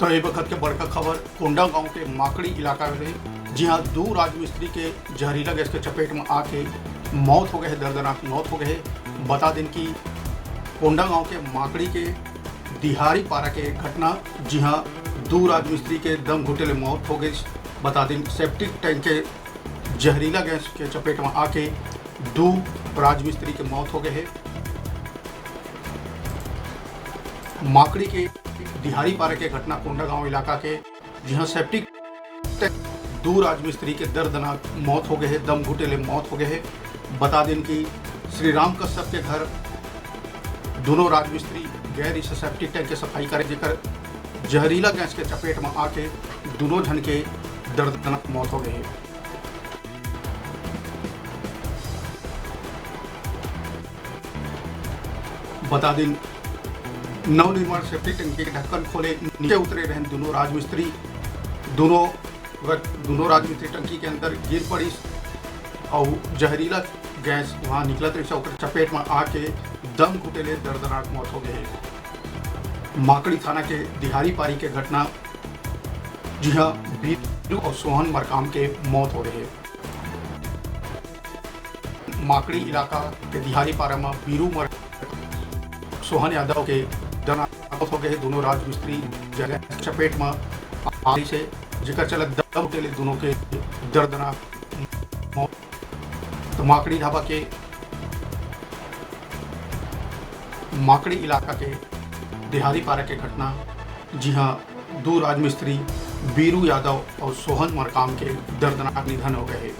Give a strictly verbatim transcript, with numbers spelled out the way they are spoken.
तो ये बखत के बड़का खबर कोंडागांव के माकड़ी इलाका में रही, जिहां दू राजमिस्त्री के जहरीला गैस के चपेट में आके मौत हो गए हे, दर्दनाक मौत हो गए हे। बता दिन कि कोंडागांव के माकड़ी के दिहारी पारा के घटना, जिहां दू राजमिस्त्री के दम घुटे ले मौत हो गई। बता दिन सेप्टिक टैंक के जहरीला गैस के चपेट में आके दू राजमिस्त्री के मौत हो गए हे। माकड़ी के दिहारी पारा के घटना कोंडागांव इलाका के, जिहां सेप्टिक टैंक दू राजमिस्त्री के दर्दनाक मौत हो गए हे, दम घुटे ले मौत हो गए हे। बता दिन कि श्री राम कश्यप के घर दोनों राजमिस्त्री गए रिहिस सेप्टिक टैंक के सफाई करे, जेकर जहरीला गैस के चपेट में आके दोनों झन के दर्दनाक मौत हो गए हे। बता दिन, नवनिर्माण सेप्टिक टंकी के ढक्कन खोले नीचे उतरे रहन दोनों राजमिस्त्री। दोनों व्यक्ति, दोनों राजमिस्त्री टंकी के अंदर गिर पड़िस अउ जहरीला गैस वहां निकलत रहिस, ओकर चपेट में आके दम घुटे ले दर्दनाक मौत हो गए हे। माकड़ी थाना के दिहारी पारी के घटना, जिहां बीरू अउ सोहन मरकाम के मौत हो गए हे। माकड़ी इलाका के दिहारी पारा में बीरू मर सोहन यादव के दर्दनाक मौत हो गए हे। दोनों राजमिस्त्री जहर के चपेट में आए से, जेकर चलत दम घुटे ले दोनों के दर्दनाक मौत। तो माकड़ी ढाबा के, माकड़ी इलाका के दिहारी पारा के घटना, जिहां दू राजमिस्त्री बीरू यादव अउ सोहन मरकाम के दर्दनाक निधन हो गए हे।